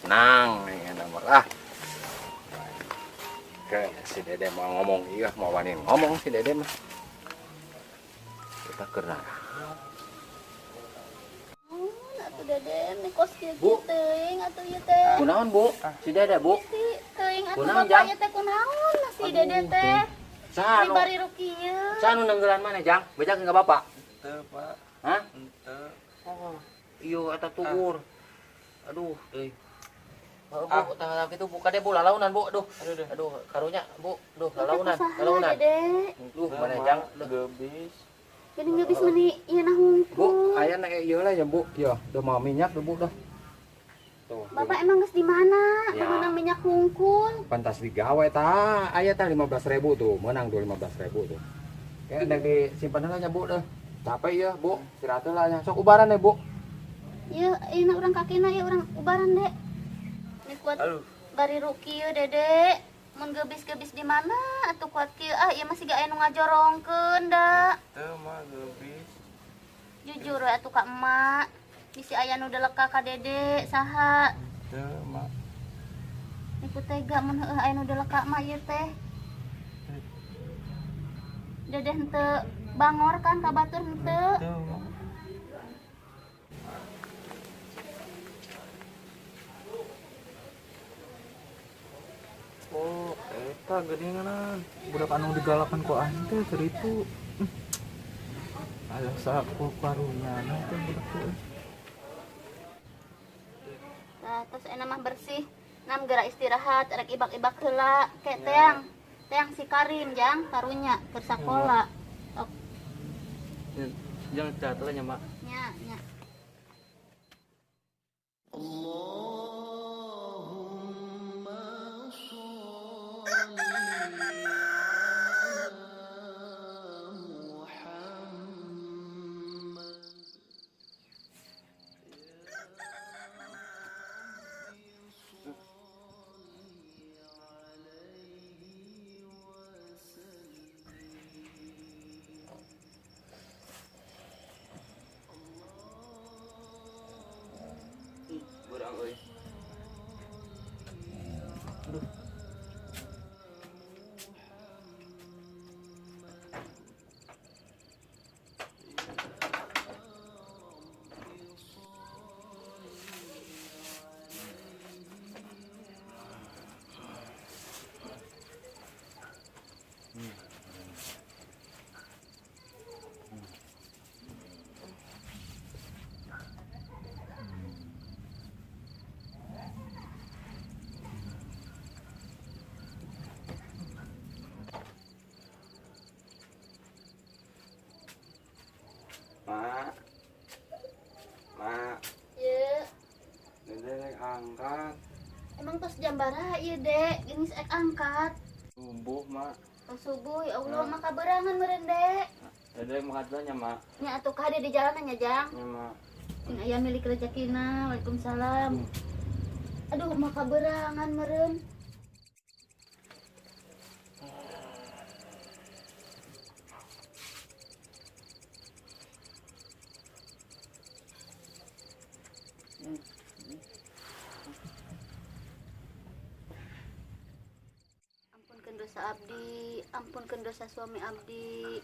Nang nih nomor ah. Oke, si Dede mau ngomong iya, mau wani ngomong si Dede mah. Kita keur naraon. Atuh Dede mikos kieu Bu. teuing atuh ieu teh. Kunaon, Bu? Si Dede, Bu. Si teuing atuh Kunaon, bapak Jang? ieu teh kunaon si Dede teh. Saha Ini nu bari kieu. saha nu nenggelan mana, Jang? Bejakeun ka bapak. Teu, Pak. Hah? Henteu. Oh, iya eta tugur. Aduh, euy. Oh, Bu, tanggal kitu buka deh, Bu, lalaunan, Bu. Aduh, Aduh, aduh, karunya, Bu. Duh, lalaunan, Saha, lalaunan. Dede? Duh, mana Jang? Duh. Gebis. Geuning geus meuni ieu na Bu, hungkul. aya na ieu lah ya, Bu. Ya, udah mau minyak tuh, Bu, dah. Tuh. Bapak emang geus di mana? Ya. Meunang minyak hungkul. Pantas digawe tah. Aya tah 15.000 tuh, menang tuh 15.000 tuh. Kayak ndek disimpan heula nya, Bu, dah. Capek ya, Bu. Istirahat heula nya. Sok ubaran deh, Bu. Ieu ayeuna urang kakina ya urang ubaran, Dek. Ini kuat Aduh. bari kieu Dede. Mun gebis-gebis di mana atuh kuat kieu ah ieu masih gak aya nu ngajorongkeun da. Teu mah gebis. Jujur we atuh ka emak. Bisi aya nu deleka ka Dede saha. Teu mah. Niku tega mun heueuh aya nu deleka mah ieu teh. Dede henteu bangor kan ka batur henteu. Teu mah. Oh, eta geuningan. Budak anu digalakan ku aing teh seritu. Aya saku karunya teh budak teh. Nah, terus enak mah bersih. Nam gerak istirahat, rek ibak-ibak heula ke teang. Teang si Karim jang karunya keur sakola. Sok Jangan istirahat lah nya, Mak. nya nya. Burang euy. Aduh. Mak. Mak, Ye, Dede rek angkat. emang tos jam baraha ieu, Dek? Geuning ek angkat. Subuh, Mak. Tos subuh ya Allah, maka berangan meureun, Dek. Dede mangkat heula nya, Mak. Nya atuh ka di jalanan nya, Jang. Nya, Mak. Sing aya milik rezekina. Waalaikumsalam. Aduh, maka berangan meureun. Ampunkeun dosa abdi, ampunkeun dosa suami abdi,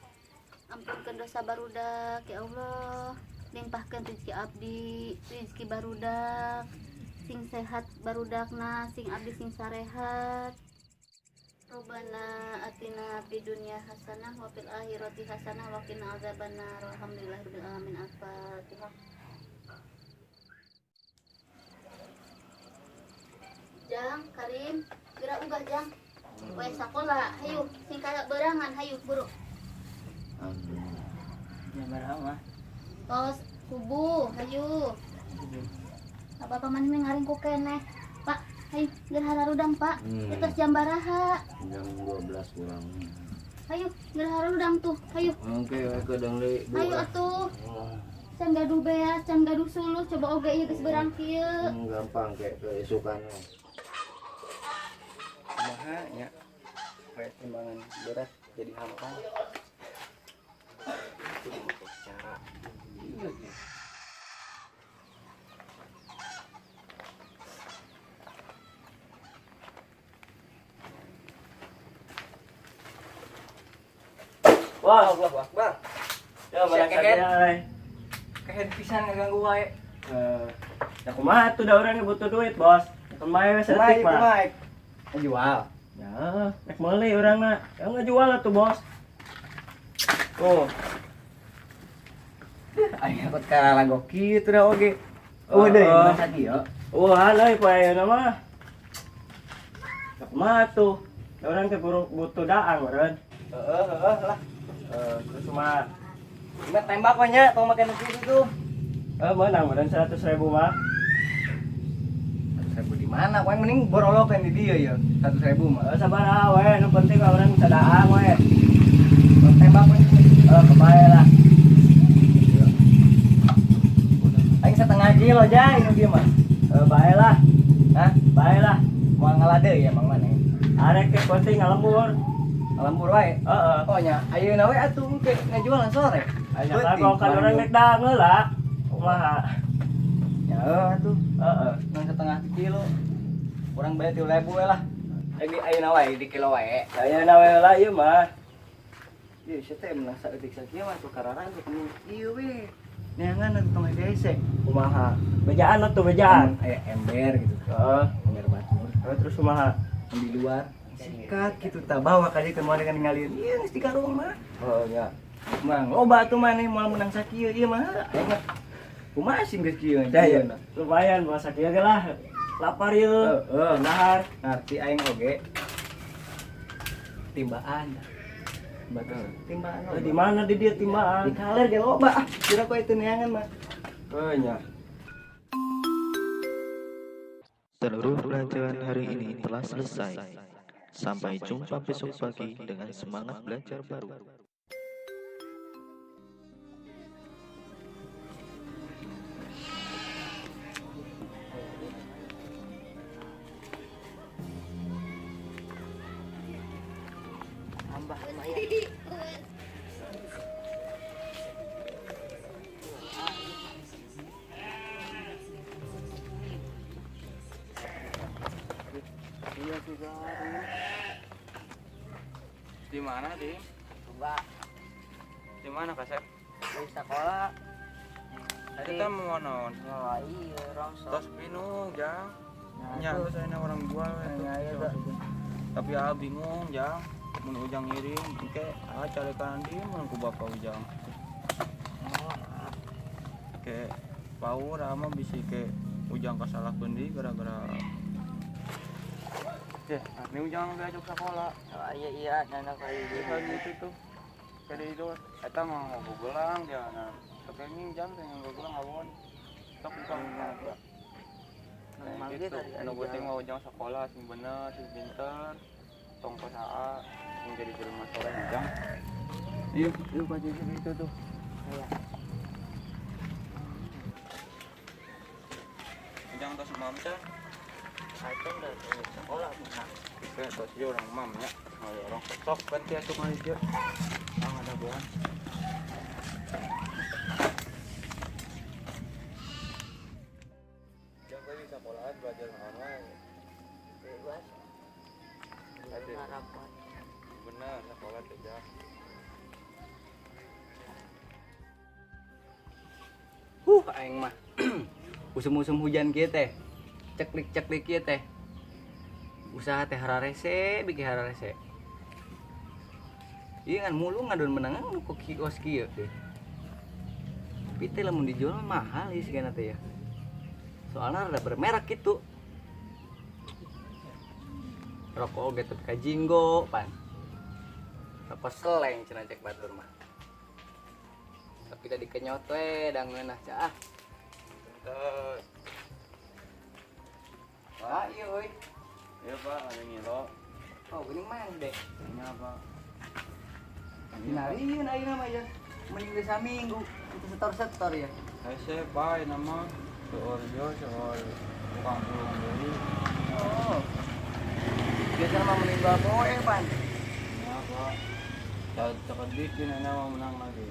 ampunkeun dosa barudak ya Allah. Limpahkeun rezeki abdi, rezeki barudak, sing sehat barudakna, sing abdi sing sarehat. Robbana atina fid dunya hasanah wa fil akhirati hasanah wa qina azabannar. Alhamdulillahirabbil alamin. Al-Fatihah. Jang, Karim, gerak unggah Jang. Wae sakola, hayu sing kaya berangan, hayu buru. Nya baraha, Mah. Tos subuh, hayu. Bapak maneh ngaringkuk keneh. Pak, hayu geura hararudang, Pak. Itu jam baraha. Jam 12 kurang. Hayu geura hararudang tuh, hayu. Oke, we kedeung deui, Bu. Hayu atuh. Can gaduh beas, can gaduh suluh, coba oge ieu geus berang kieu. Gampang kayak keisukan. Kumaha nya? Kayak timbangan beras jadi hampang. Kudu make cara. Bos. Allahu Akbar. Ya, barang Sia kehed. saja. Kehed pisan ngaganggu wae. Eh, ya kumaha tuh da urang butuh duit, Bos. Kumaha we Kumaha saeutik mah. kumaha? Jual. Ya, rek meuli urang na. Ya ngajual atuh, Bos. Oh, Aing akut karalago kitu da oge. Oh, deui Heeh. masa kieu. Wah, euy poe ayeuna mah. Ya kumaha tuh? Da urang teh butuh daang meureun. Heeh, heeh lah. Eh, terus kumaha? Cuma tembak we nya tong make nu kitu tuh. Eh, meunang meureun 100.000 mah. 100.000 di mana? Kowe mending borolok di dieu ya. 100.000 mah. Eh, sabaraha we, nu penting mah urang bisa daang we. Tong tembak we. Eh, kebae lah. Aing setengah kilo jai nu dieu mah. Eh, bae lah. Hah? Bae lah. Moal ngalade ya mang maneh. Arek teh penting ngalembur. Ngalembur wae. Heeh. Oh nya, ayeuna we atuh engke ngajualan sore. Aya Beuting, kan urang rek daang heula. Kumaha? Ya heuh atuh. Heeh. Nang setengah kilo. Kurang bayar 3.000 we lah. Lagi ayeuna wae di kilo wae. Ayeuna we heula ieu mah. Ieu sia teh menang saeutik sakieu mah tuh kararan tuh ieu we. Neangan atuh tong hese. Kumaha? Bejaan atuh bejaan. Aya ember gitu. Heeh. Ember batur Heeh, terus kumaha? di luar. Sikat gitu tah bawa ka dieu moal ninggalin. Ieu geus di karung mah. Oh nya. Mang loba atuh maneh moal menang sakieu ieu mah. Aing mah kumaha sih geus kieu Ya, ya. Lumayan masak ieu ge lah. Lapar ieu. Heeh. Dahar. Ngerti aing oge. Timbaan. Batur. Timbaan. Eh, di mana di dieu timbaan? Di kaler ge loba ah. Kira kok itu neangan mah. Heuh nya. Seluruh pelajaran hari ini telah selesai. Sampai jumpa besok pagi dengan semangat belajar baru. Tambah lumayan. Iya juga. Di mana, Dim? Coba Di mana, Kasep? di sekolah. Kita mau naon? Oh iya, rongsok. Tos minum, Jang. Nah, Nya, tuh. saya orang jual Nah, iya, tuh. Tapi bingung, Jang. Mun ujang ngiring, engke calekan di mun ku bapak ujang. Ke paur ama bisi ke ujang kasalahkeun deui gara-gara. Deh, ini ujang diajak sekolah. Oh, iya iya, nana kayak Bisa gitu tuh. Jadi itu eta mah mau gelang dia nah. Tapi jam teh nganggo gelang awon. Sok bisa. Nah, gitu. Nu penting mah ujang sekolah sing bener, sing pinter. Tong kosaa sing jadi jelema soleh ujang. Iya, iya Pak Jiji itu tuh. Iya. Ujang tos mam teh. Acong udah sekolah mah. Kayak tos ieu orang mam nya. Ayo orang sok ganti atuh mah ieu. Ah ada buan. Jang di sekolahan belajar online. Bebas. Ada. Harapan. Bener sekolah teh Jang. Aing mah. Usum-usum hujan kieu teh. Ceklik-ceklik kieu teh. Usaha teh hararese, bikin hararese. Ieu ngan mulu ngadon menangan nu ku kios kieu teh. Tapi teh lamun dijual mahal ieu sigana teh ya. Soalna rada bermerek gitu. Rokok oge tepi ka jinggo pan. Rokok seleng cenah cek batur mah. Tapi tadi kenyot we da ngeunah cah. Bentar. Wah, iya euy. Iya Pak, ada ngilo. Oh, geuning mah deh. Ini apa? Dinarieun ayeuna mah ya. Mending geus saminggu itu setor-setor ya. Hese Pak, nama seueur ieu seueur tukang pulung deui. Oh. Biasa mah mending poe pan. Ini apa? Cekedik ini nama menang lagi.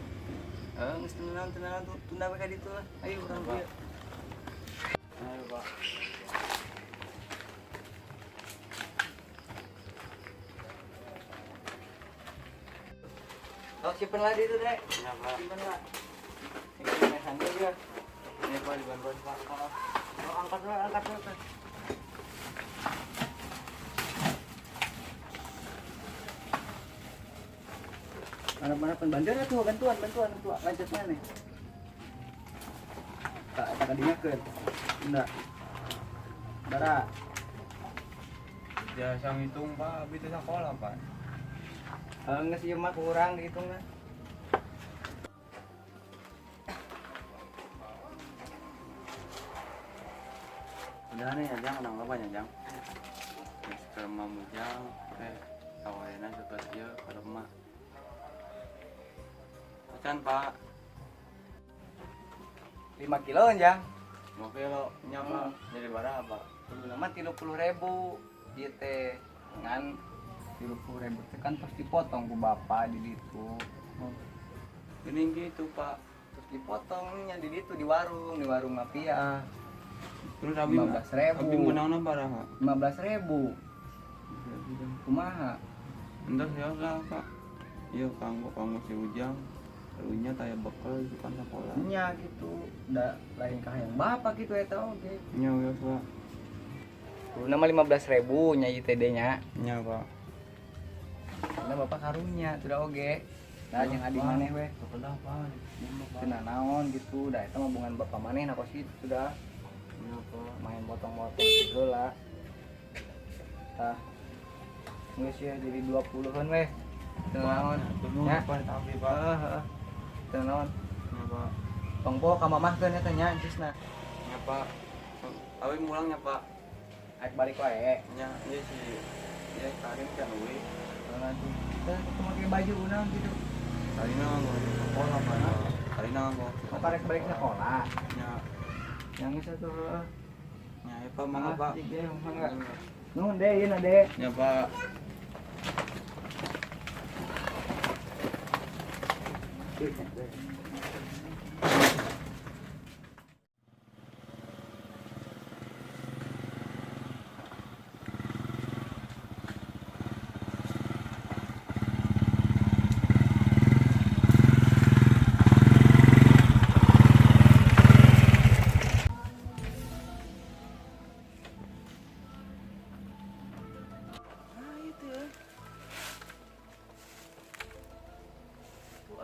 Eh, geus tenang-tenang tunda we ka ditu lah. Ayo urang Pak. kieu. Ayo Pak. Tok simpen lah itu, Dek. Ya, Pak. Simpen lah. Ini mehan juga. Ini Pak dibantuin, Pak. Oh, angkat lah, angkat lah. Mana-mana bantuan tuh, bantuan, bantuan, bantuan. Lanjut mana? Tak, tak kadinyakeun. Enggak. Bara. Jasa ngitung, Pak. Abi teh sakola, Pak. Geus ieu mah kurang dihitungna. Udah nih, Jang, nang apa nya, Jang? Geus keur mamujang, sawayana sebat ieu ka lemah. Acan, Pak. 5 kilo, Jang. 5 kilo, nya, Pak. Jadi baraha, Pak? Kuduna mah 30.000 ieu teh. Ngan 30.000 teh kan terus dipotong ku bapak di ditu. Geuning gitu, Pak. Terus dipotongnya di ditu di warung mafia. Terus abi 15.000. Abi meunangna baraha? 15.000. Kumaha? Entos ya lah, Pak. Ieu kanggo kanggo si Ujang. Karunya taya bekal itu kan sekolah. Nya gitu. Da lain ka hayang bapak gitu eta oge. Nya wios, Pak. Kuduna mah 15.000 nya ieu teh nya. Nya, Pak. Karena bapak karunya sudah oge. Nah, jeung adi maneh we. Kedah, Pak. Cenah naon gitu, da eta mah hubungan bapak maneh na kos kitu sudah. Nya, Pak. Main potong-potong gitu lah. Tah. Geus ya jadi 20-an weh. Teu naon. Nya, Pak, tapi Pak. Heeh. Teu naon. Nya, Pak. Tong poho ka mamahkeun eta nya encisna. Nya, Pak. Abi mulang nya, Pak. Aek balik wae. Nya, ieu si ieu Karim kan euy. Lanjut. Teh make baju naon gitu. Karina nganggo sekolah, Pak. Karina nganggo. Oh, karek balik sekolah. Nya. Yang geus atuh heeh. Nya, ya, Pak, mangga, Pak. Iya, mangga. Nuhun deh, ieu na deh. Nya, Pak.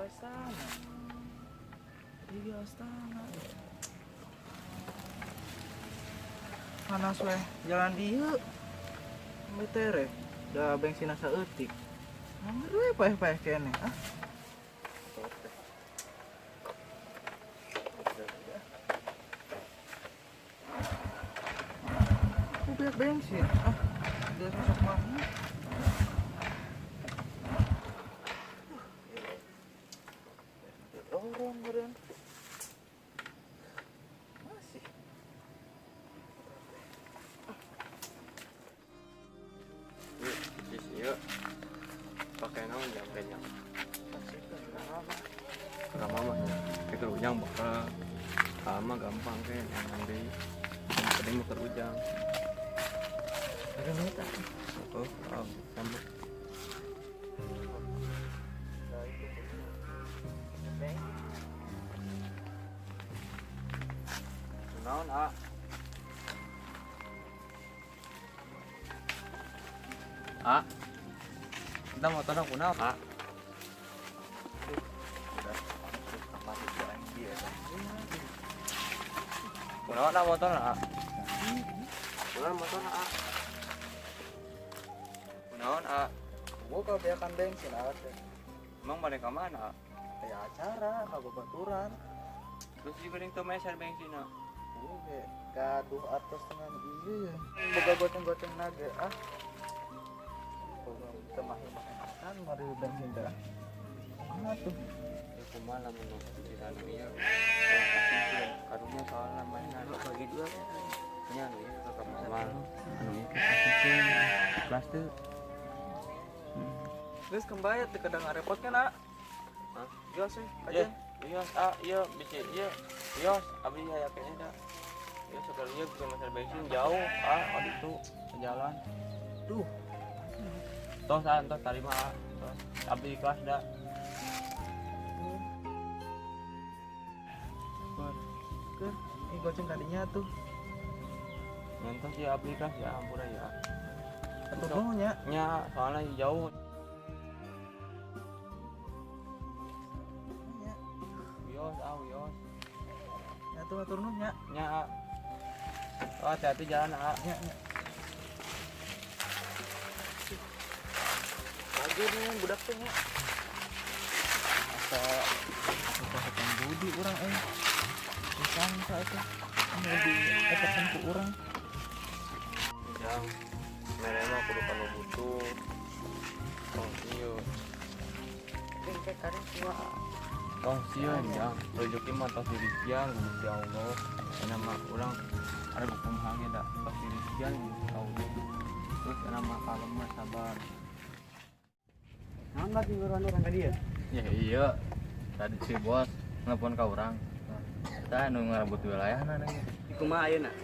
Astana. Iya Astana. Panas weh, jalan dieu. Metere, da bensin saeutik. Nganggur we paeh-paeh keneh ah. Aku beak bensin ah. Dia sosok mah. Orang beren masih yuk pakai naon jam kayaknya kalau mama kita ujang bakal sama gampang kayak yang di yang penting muter ujang ada minta oh sama. Naon, A? A? Kita motorna kunaon, A? Kunaon motorna, A? Kunaon motorna, A? Kunaon, A? Gua kebiakan bensin, A. Emang balik ke mana, A? Kayak acara, kababaturan. Terus juga yang tuh meser bensin, A. Oke, gaduh atas dengan iya ya. Boga goceng-goceng naga ah. Boga temahi-makan mari bensin dah. Mana tuh? Ya kumaha lamun di sana ieu. Karunya soalna mainan bagi dua nya anu ieu ka mama. Anu ieu kasihkeun ikhlas teu. Geus kembali teu kadang ngarepotkeun, ah. Hah? Iya sih, aja. Iya, ah, iya bisa iya. Iya, abdi aya kayaknya dah. Ya sekali ieu bisa meser bensin jauh, ah, oh itu jalan. Duh. Tos ah, tos tarima ah. Tos. Abdi ikhlas dah. Ih, goceng kadinya tuh. Nyentos ya aplikasi ya ampura ya. Atur nuhun nya. Nya soalnya jauh. Nya. Wios ah wios. Nya tuh atur nuhun nya. Nya. Oh, hati-hati jalan ah. Nya nya. Lagi nih budak teh nya. Asa asa hutang budi urang euy. Disangka eta. Anu di etekan ku urang. Jang, mere mah kudu kanu butuh. Tong sieun. Tong sieun, Jang. Rezeki mah tos dirijian ku Gusti Allah. Eta mah urang ada kumaha ge da tos dirijian ku Gusti Allah. Terus eta mah kalem mah sabar. Naon lagi nguruan urang ka dieu? Ya iya. Tadi si bos nelpon ka urang. Eta anu ngarebut wilayahna nya. Kumaha ayeuna?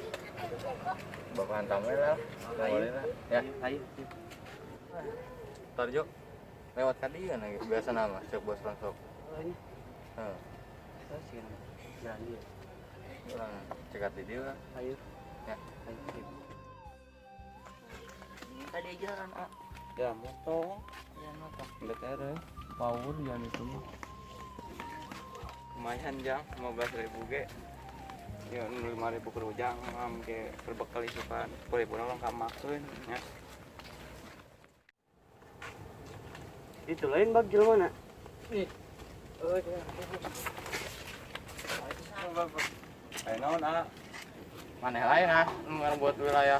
Bapak hantam we lah. Boleh lah. Ya. Ayo. Tarjo lewat ka dieu na biasa nama cek bos langsung. Oh, ini. Heeh. Terus sih jalan dia. Urang cekat di dieu lah. Ayo. Ya. Ayo. Tadi jalan ah. Ya motor. Jalan motor. BTR power jalan itu mah. Lumayan jang, 15.000 ge. Ya 5.000 keur ujang, am ge keur bekal isukan. 10.000 urang ka makeun nya. Itu lain bag jelema na. Ih. Oh, iya. Ayo naon ah. Maneh lain ah, nu ngarebut wilayah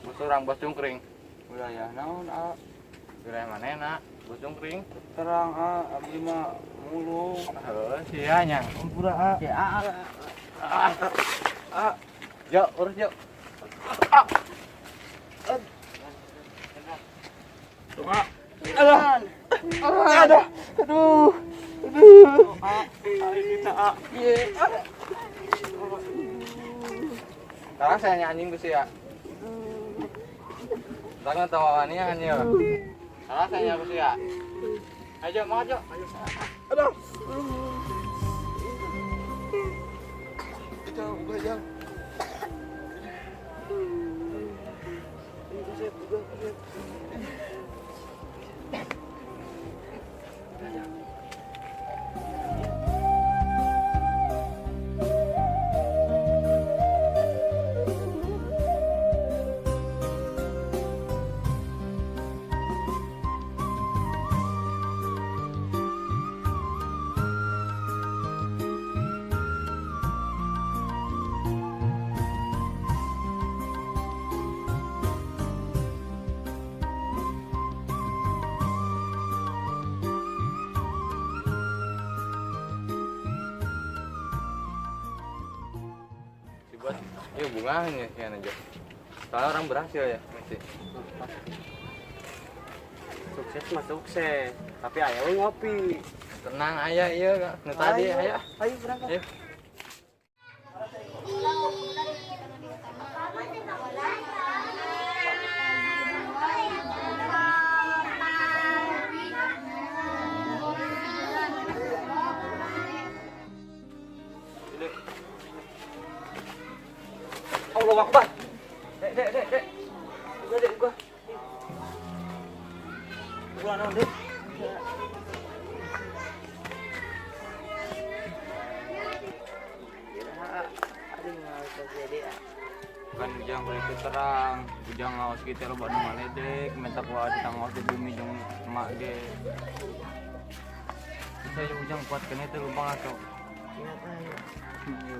bos urang bos cungkring. Wilayah naon ah? Wilayah manehna bos cungkring. Terang ah, abdi mah mulung. Heuh, sia nya. Ampura ah. Ya, ah, ah. Ah. Jo, urus jo. Tuh ah. Alah. Aduh. Aduh. Aduh. Ah, kita ah. Sekarang saya anjing besi ya. Tangan tawa wani anjing. Salah saya besi ya. Ayo, mau ayo. Aduh. Jauh, uga jauh. Ini kasep, uga kasep. Si bos, yuk bunganya ya aja. Soalnya orang berhasil ya, mesti. Sukses mah sukses, tapi aya we ngopi. Tenang ayah, iya, nu tadi ayah. Ayo berangkat. Ayo. Allahu Akbar. Dek, dek, dek, dek. Uga, dek, uga. Uga naon, dek? Kan ujang boleh terang, ujang ngaos kita loba nu ngaledek, minta ku adi ngaos di bumi jeung emak ge. Bisa ya ujang kuat kene teh lubang atuh. Iya.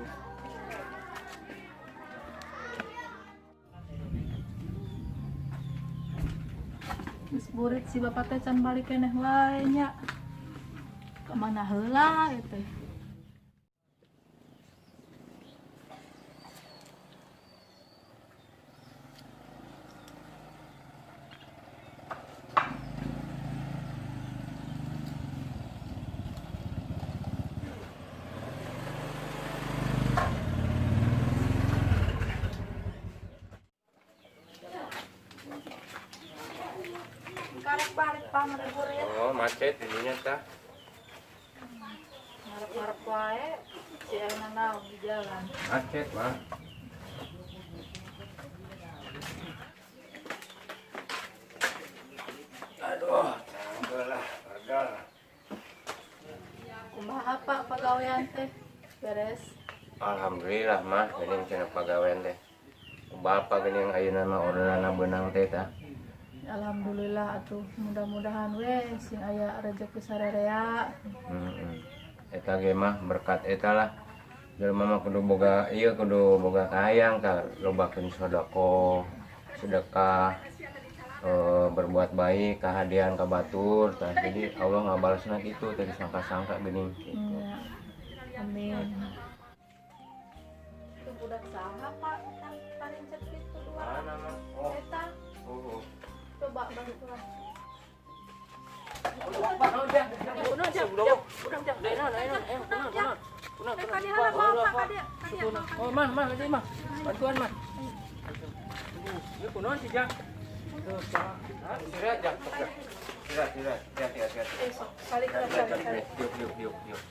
Geus burit si bapak teh can balik keneh wae nya. Ka mana heula ieu teh? Karek balik pamer burit. Oh, macet ininya tah. Ngarep-ngarep wae. Siang naon di jalan. Macet, mah. Aduh, tanggal lah, gagal. Kumaha Pak pagawean teh? Beres. Alhamdulillah mah, geuning cenah pagawean teh. Bapak geuning ayeuna mah orderana beunang teh tah. Alhamdulillah atuh, mudah-mudahan we sing aya rezeki sarerea. Heeh. Eta ge mah berkat eta lah. Jelema mah kudu boga ieu kudu boga kahayang ka lobakeun sedekah, sedekah berbuat baik kahadean ka batur tah. Jadi Allah ngabalesna kitu teu disangka-sangka geuning kitu. Ya. Amin. Itu budak saha Pak tang parincet kitu dua. Mana mah? Oh. Eta. Oh. Coba bantuan. Oh, mah, mah, nanti mah. Bantuan mah. Ini kunaon sih, Jang? Istirahat, Jang. Istirahat, istirahat. Hati, hati, hati. Sok, kali kali kali. Diuk, diuk, diuk, diuk.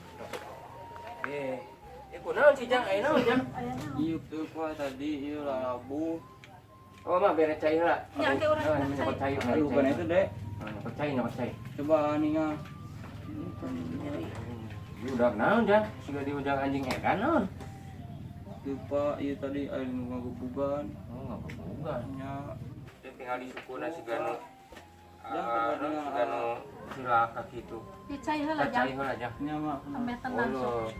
Eh, kunaon sih, Jang? Aya naon, Jang? Ieu teu kuat tadi ieu lalabu. Oh, mah bere cai heula. Nya ke urang nyokot cai. Aduh, bukan itu, Dek. Nyokot cai, nyokot cai. Coba ningal. Di udah naon, Jang? Siga diundang anjing edan naon? Teu Pak, ieu tadi aya nu ngagebugan. Oh, ngagebugan. Nya. Teh tinggal di sukuna siga nu siga nu cilaka kitu. Di cai heula, Jang. Cai heula, Jang. Nya mah. Ameh tenang sok.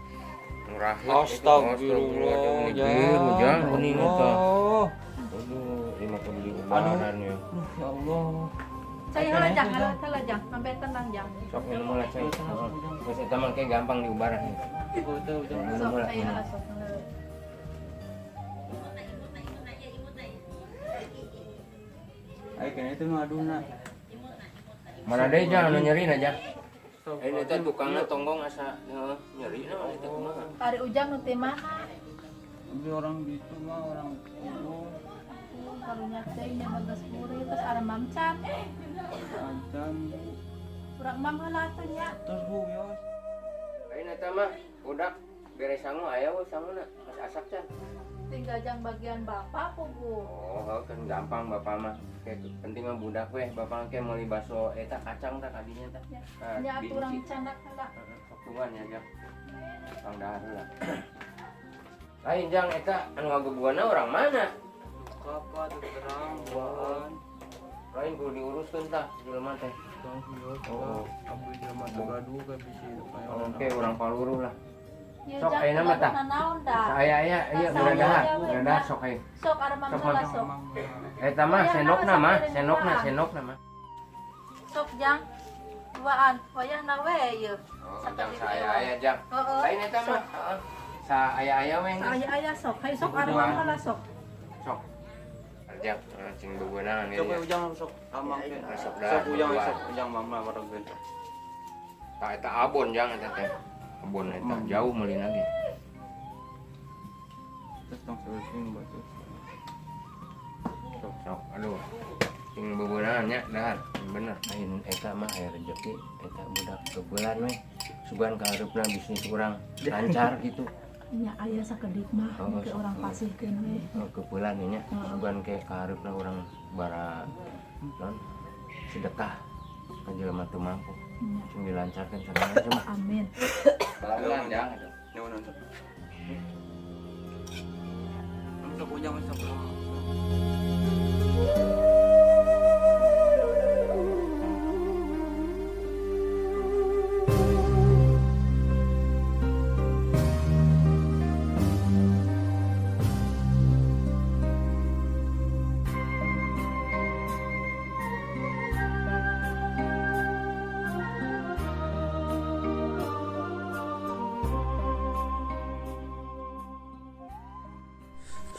Astagfirullah, Jang, kuning eta. Aduh, ini mah kudu diubaran ya. Aduh, ya Allah. Cai heula Jang, heula Jang, sampai tenang Jang. Sok minum heula cai. Geus eta mah kayak gampang diubaran. Sok cai heula sok. Ayo kena itu mah aduna. Mana deui Jang anu nyeri na Jang? Ini teh tukangna tonggong asa nyeri na eta kumaha. Ari Ujang nu ti mana? Abdi orang gitu mah orang itu. Karunya teh nya bagas kuring terus ada mamcan. Acan. Urang mam heula atuh nya. Terus bu yos. Ayeuna eta mah budak bere sangu aya we sanguna geus asak can. Tinggal jang bagian bapak pugu. Oh, kan gampang bapak mah. Kayak penting mah budak weh, bapak ke meuli baso eta kacang tah kadinya tah. Nya atuh urang candak heula. Sok tungguan ya Jang. Kang dahar heula. Lain Jang eta anu ngagebuanna orang mana? Apa tuh terang buahan. Lain kudu diuruskeun tah jelema teh. Oh, abdi jelema teu gaduh ka bisi. Oke, urang paluruh lah. Sok Sok ayeuna mah tah. Saya aya ieu mudah-mudahan, mudah-mudahan sok aya. Sok aremang heula sok. Eta mah sendokna mah, sendokna, sendokna mah. Sok Jang. Duaan, wayahna we ieu. Oh, Jang saya aya Jang. Lain eta mah, heeh. Sa aya-aya we. Sa aya-aya sok. Hayu sok aremang heula sok. Sok. Jang, cing bebeunangan ieu. Sok ujang sok amang teh. Sok ujang sok ujang mama baregeun. Tah eta abon Jang eta teh. Abon eta jauh meuli lagi. Terus tong seuseung batu. Sok sok aduh. Cing bebeunangan nya dahar. Bener lain eta mah aya rejeki eta budak kebelan we. Sugan ka hareupna bisnis urang lancar gitu. Nya aya sakedik mah ke urang pasihkeun we. Kebelan nya sugan ke ka hareupna urang bara non sedekah ka jelema teu mampu. Cing dilancarkeun sadaya cuma. Amin. Pelan-pelan Jang. Nyuwun sok. Sok ujang sok.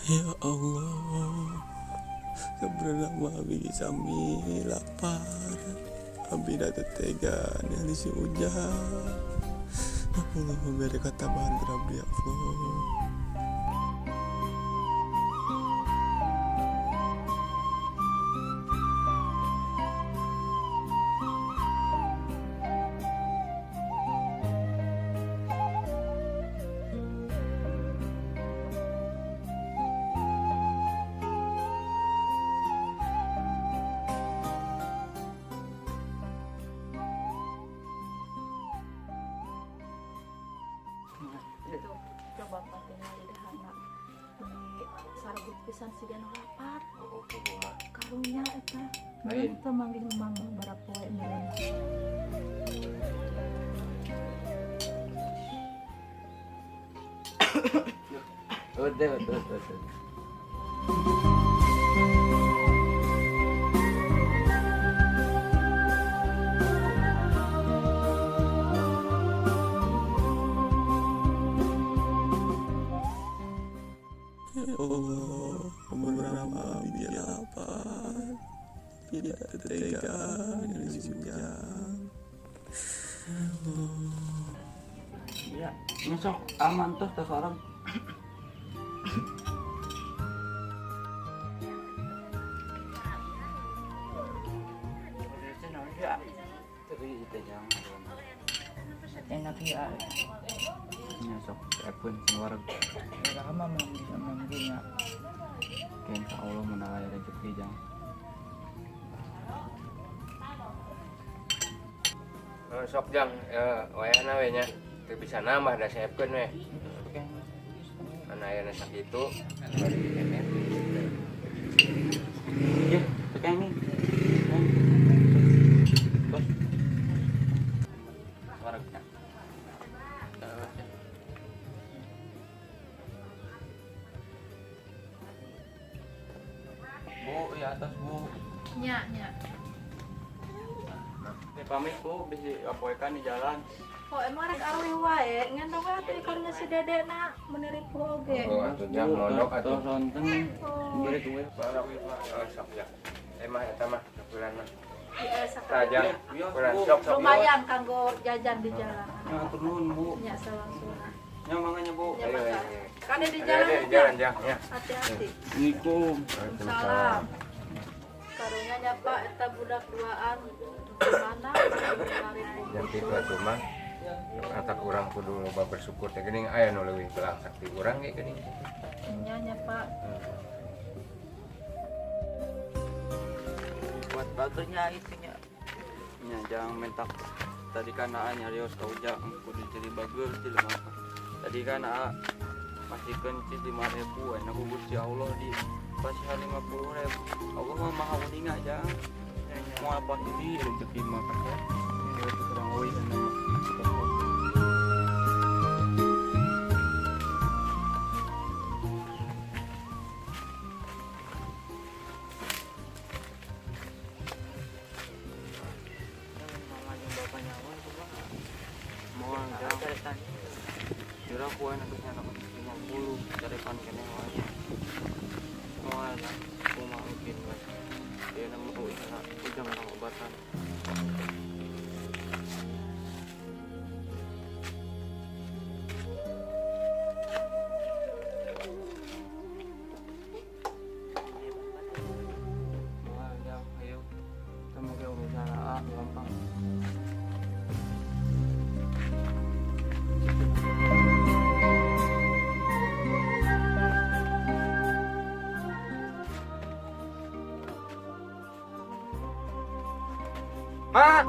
Ya Allah, sebenarnya mah abi sami lapar, abi dah tega ningali si Ujang. Allah memberi kata bahan abdi ya Allah. siga nu lapar. Oh, kumaha? Karunya eta. Meureun teu manggih memang barapoe meureun. Udah. Ya Allah, ampun abdi lapar. Tidak tega ningali si Ujang. Ya Allah. Ya, besok aman tuh tas orang. Enak ya. Ya sok epun wareg. Ya mah bisa manggilnya. Insya Allah menang aya rezeki jang. Sok jang, wayahna we nya. Teu bisa nambah da seepkeun we. Mana ayana sakitu bari dikenet. Ye, tukang nih. Bos. Waregnya. Bu, ya atas Bu. Nya, nya. Ya, pamit Bu, bisi apoekan di jalan. Oh, emang rek arwih wae, ngendong we atuh ikarnya si Dede na meuni ripuh oge. Oh, atuh jang mondok atuh. Sonten. Beri duit. Oh, sok jang. Mah eta mah sakulan mah. Iya, Tah jang. Kulan sok sok. Lumayan kanggo jajan di jalan. Ya, atur nuhun Bu. Nya salangsung. Nya manganya Bu. Nya mangga. Kade di jalan. Di jalan jang ya. Hati-hati. Assalamualaikum. Waalaikumsalam. Karunya nya Pak eta budak duaan gimana? Yang kitu atuh mah. Atak urang kudu loba bersyukur teh geuning aya nu leuwih belang sakti urang ge geuning. Nya nya Pak. Buat bagusnya itunya. Nya jangan mentak. Tadi kan aa nyarios ka Ujang kudu jadi bagus di lemah. Tadi kan aa masih kencis 5.000 enak ku Gusti Allah di pasihan 50.000. Allah mah maha uninga jang. Mau apa ini rezeki mah kan. Ini kurang euy kan. Ma.